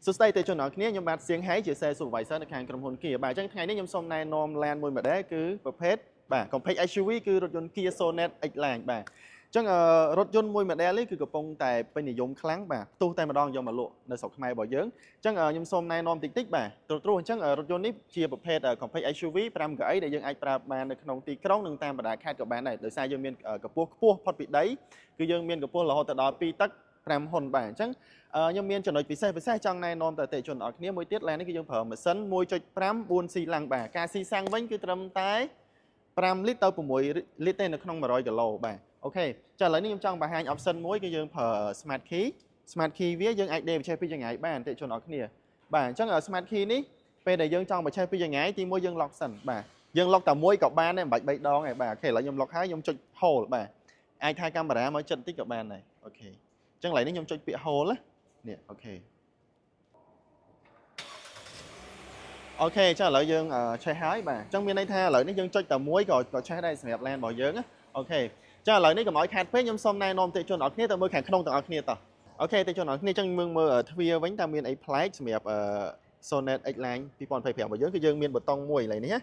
សួស្តីអតិថិជនទាំងអស់គ្នាខ្ញុំបាទសៀងហៃជា Sales Supervisor នៅខាងក្រុមហ៊ុន Kia បាទអញ្ចឹងថ្ងៃនេះខ្ញុំសូមណែនាំឡានមួយ model គឺប្រភេទបាទ Compact SUV គឺរថយន្ត Kia Sonet X Line បាទអញ្ចឹងរថយន្តមួយ model នេះគឺកំពុងតែពេញនិយមខ្លាំងបាទផ្ទុះតែម្ដងយកមកលក់នៅស្រុកខ្មែររបស់យើងអញ្ចឹងខ្ញុំសូមណែនាំតិចតិចបាទត្រួសត្រាសអញ្ចឹងរថយន្តនេះជាប្រភេទ Compact SUV 5កៅអីដែលយើងអាចប្រើបាននៅក្នុងទីក្រុងនិងតាមបណ្ដាខេត្តក៏បានដែរដោយសារយើងមានកម្ពស់ខ្ពស់ផុតពីដីគឺយើងមានកម្ពស់រហូតទៅដល់2ទឹក5ហ៊ុនបាទអញ្ចឹងខ្ញុំមានចំណុចពិសេសពិសេសចង់ណែនាំទៅអតិថិជនទាំងអស់គ្នាមួយទៀតឡាននេះគឺយើងប្រើម៉ាស៊ីន1.5 4ស៊ីឡាំងបាទការស៊ីសាំងវិញគឺត្រឹមតែ5លីត្រទៅ6លីត្រទេនៅក្នុង100គីឡូបាទ OK ចាឥឡូវនេះខ្ញុំចង់បង្ហាញ option មួយគឺយើងប្រើ smart key smart key វាយើងអាចដេរបញ្ឆេះពីចម្ងាយបានអតិថិជនអរគ្នាបាទអញ្ចឹង smart key នេះពេលដែលយើងចង់បញ្ឆេះពីចម្ងាយទីមួយយើង lock សិនបាទយើង lock តែមួយក៏បានដែរមិនបាច់3ដងទេបាទ OK ឥឡូវខ្ញុំ lock ហើយខ្ញុំចុច hold បាទអាចថាកាមេរ៉ាមកចិត្តតិចក៏បានដែរ OK អញ្ចឹងឥឡូវនេះខ្ញុំចុចពាក្យ hold ណានេះ OK OK ចាឥឡូវយើងឆេះហើយបាទអញ្ចឹងមានន័យថាឥឡូវនេះយើងចុចតែមួយក៏ឆេះដែរសម្រាប់ឡានរបស់យើងណា OK ចាឥឡូវនេះកុំឲ្យខាតពេកខ្ញុំសូមណែនាំអតិថិជនអរគ្នាទៅមើលខាងក្នុងទាំងអស់គ្នាតោះ OK អតិថិជនអរគ្នាអញ្ចឹងមើលមើលទ្វារវិញតើមានអីប្លែកសម្រាប់ Sonet X Line 2025របស់យើងគឺយើងមានប៊ូតុងមួយកន្លែងនេះណា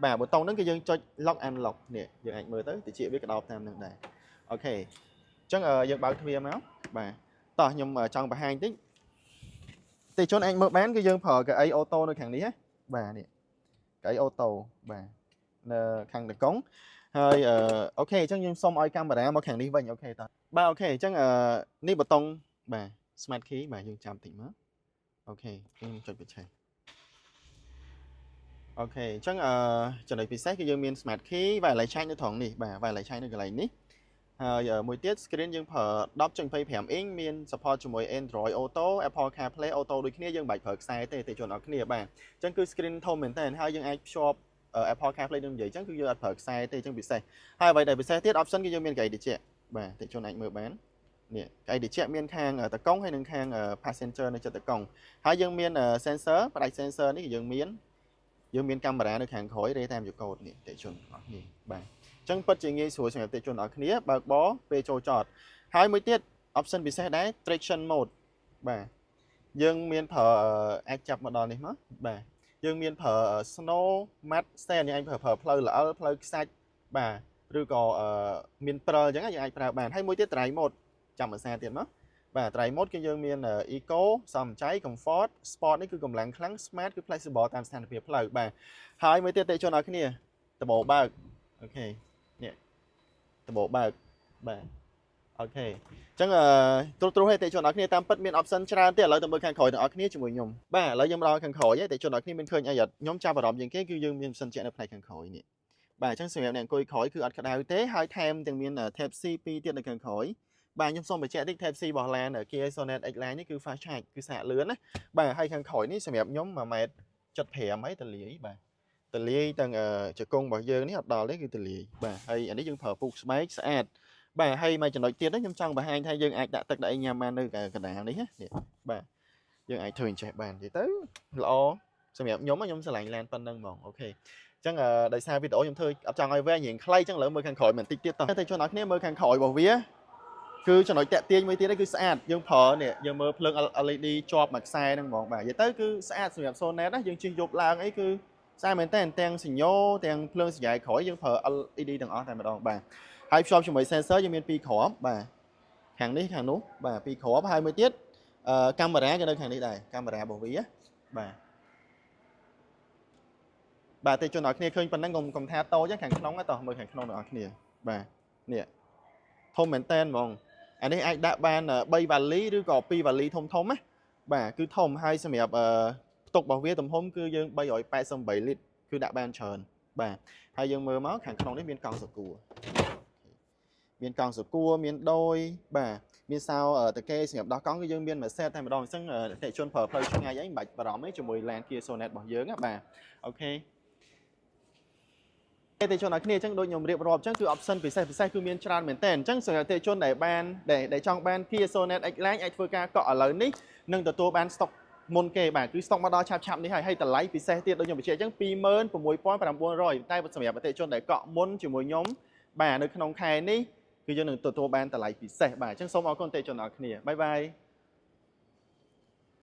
បាទប៊ូតុងហ្នឹងគឺយើងចុច lock unlock នេះយើងអាចមើលទៅតិចវាក្តោបតាមនឹងដែរ OK អញ្ចឹងយើងបើកទ្វារមកបាទតោះខ្ញុំចង់បង្ហាញតិចអតិថិជនអាចមើលបានគឺយើងប្រើកៅអី auto នៅខាងនេះណាបាទនេះកៅអី auto បាទនៅខាងតកុងហើយ OK អញ្ចឹងយើងសុំឲ្យកាមេរ៉ាមកខាងនេះវិញ OK តោះបាទ OK អញ្ចឹងនេះប៊ូតុងបាទ smart key បាទយើងចាំតិចមក OK ខ្ញុំចុចបញ្ឆេះ OK អញ្ចឹងចំណុចពិសេសគឺយើងមាន smart key wireless charge នៅត្រង់នេះបាទ wireless charge នៅកន្លែងនេះហើយមួយទៀត screen យើងប្រើ10.25 inch មាន support ជាមួយ Android Auto, Apple CarPlay Auto ដូចគ្នាយើងមិនបាច់ប្រើខ្សែទេទេជនអរគ្នាបាទអញ្ចឹងគឺ screen ធំមែនតើហើយយើងអាចភ្ជាប់ Apple CarPlay នឹងនិយាយអញ្ចឹងគឺយើងអត់ប្រើខ្សែទេអញ្ចឹងពិសេសហើយអ្វីដែលពិសេសទៀត option គឺយើងមានកៅអីត្រជាក់បាទតិជនអាចមើលបាននេះកៅអីត្រជាក់មានខាងតកុងហើយនិងខាង passenger នៅចិត្តតកុងហើយយើងមាន sensor ផ្ដាច់ sensor នេះគឺយើងមានកាមេរ៉ានៅខាងក្រោយរេតាមយកកូដនេះតិជនអស់នេះបាទអញ្ចឹងពិតជាងាយស្រួលសម្រាប់តិជនអរគ្នាបើកបរពេលចូលចតហើយមួយទៀត option ពិសេសដែរ traction mode បាទយើងមានប្រើអាចចាប់មកដល់នេះមកបាទយើងមានប្រើ snow, mud, sand យើងអាចប្រើផ្លូវល្អិលផ្លូវខ្សាច់បាទឬក៏មានព្រិលអញ្ចឹងយើងអាចប្រើបានហើយមួយទៀត drive mode ចាំភាសាទៀតមកបាទ drive mode គឺយើងមាន eco សំចៃ comfort, sport នេះគឺកម្លាំងខ្លាំង smart គឺ flexible តាមស្ថានភាពផ្លូវបាទហើយមួយទៀតតេជនឲ្យគ្នាដបោបើក OK នេះដបោបើកបាទ OK អញ្ចឹងអឺត្រួសត្រាសឲ្យតេជនអរគ្នាតាមពិតមាន option ច្រើនទៀតឥឡូវទៅមើលខាងក្រោយទាំងអស់គ្នាជាមួយខ្ញុំបាទឥឡូវយើងមកដល់ខាងក្រោយឯតេជនអរគ្នាមានឃើញអីអត់ខ្ញុំចាប់អារម្មណ៍ជាងគេគឺយើងមានម៉ាស៊ីនត្រជាក់នៅផ្នែកខាងក្រោយនេះបាទអញ្ចឹងសម្រាប់អ្នកអង្គុយក្រោយគឺអត់ក្តៅទេហើយថែមទាំងមាន Type C 2ទៀតនៅខាងក្រោយបាទខ្ញុំសូមបញ្ជាក់តិច Type C របស់ឡាន Kia Sonet X Line នេះគឺ fast charge គឺសាកលឿនណាបាទហើយខាងក្រោយនេះសម្រាប់ខ្ញុំ1ម៉ែត្រ75ហើយតលាយបាទតលាយទាំងជង្គង់របស់យើងនេះអត់ដល់ទេគឺតលាយបាទហើយអានេះយើងប្រើពូកស្បែកស្អាតបាទហើយមួយចំណុចទៀតនេះខ្ញុំចង់បង្ហាញថាយើងអាចដាក់ទឹកដាក់អីញ៉ាំបាននៅកណ្ដាលនេះណានេះបាទយើងអាចធ្វើអញ្ចេះបាននិយាយទៅល្អសម្រាប់ខ្ញុំខ្ញុំស្រឡាញ់ឡានប៉ុណ្ណឹងហ្មង OK អញ្ចឹងដោយសារវីដេអូខ្ញុំធ្វើអត់ចង់ឲ្យវែងរៀងខ្លីអញ្ចឹងឥឡូវមើលខាងក្រោយបន្តិចទៀតតោះតែជនអរគ្នាមើលខាងក្រោយរបស់វាគឺចំណុចតាក់ទាញមួយទៀតគឺស្អាតយើងប្រើនេះយើងមើលភ្លើង LED ជាប់មួយខ្សែហ្នឹងហ្មងបាទនិយាយទៅគឺស្អាតសម្រាប់ Sonet ណាយើងជិះយប់ឡើងអីគឺស្អាតមែនតើទាំងសញ្ញោទាំងភ្លើងសញ្ញាក្រោយយើងប្រើ LED ទាំងអស់តែម្ដងបាទហើយភ្ជាប់ជាមួយ sensor យើងមានពីរគ្រាប់បាទខាងនេះខាងនោះបាទពីរគ្រាប់ហើយមួយទៀតកាមេរ៉ាក៏នៅខាងនេះដែរកាមេរ៉ារបស់វាបាទបាទទេជនអរគ្នាឃើញប៉ុណ្ណឹងកុំកុំថាតូចខាងក្នុងតោះមើលខាងក្នុងទាំងអស់គ្នាបាទនេះធំមែនតែនហ្មងអានេះអាចដាក់បាន3វ៉ាលីឬក៏2វ៉ាលីធំធំណាបាទគឺធំហើយសម្រាប់ផ្ទុករបស់វាទំហំគឺយើង388លីត្រគឺដាក់បានច្រើនបាទហើយយើងមើលមកខាងក្នុងនេះមានកង់សកួរមានកង់សកួរមានដោយបាទមានសោតកេសម្រាប់ដោះកង់គឺយើងមានមួយ set តែម្ដងអញ្ចឹងអតិថិជនប្រើផ្លូវឆ្ងាយអីមិនបាច់បារម្ភទេជាមួយឡាន Kia Sonet របស់យើងណាបាទ OK អតិថិជនអរគ្នាអញ្ចឹងដូចខ្ញុំរៀបរាប់អញ្ចឹងគឺ option ពិសេសពិសេសគឺមានច្រើនមែនតើអញ្ចឹងសម្រាប់អតិថិជនដែលបានដែលចង់បាន Kia Sonet X Line អាចធ្វើការកក់ឥឡូវនេះនឹងទទួលបាន stock មុនគេបាទគឺ stock មកដល់ឆាប់ឆាប់នេះហើយហើយតម្លៃពិសេសទៀតដូចខ្ញុំបញ្ជាក់អញ្ចឹង26,900តែសម្រាប់អតិថិជនដែលកក់មុនជាមួយខ្ញុំបាទនៅក្នុងខែនេះគឺយើងនឹងទទួលបានតម្លៃពិសេសបាទអញ្ចឹងសូមអរគុណអតិថិជនអរគ្នា bye bye.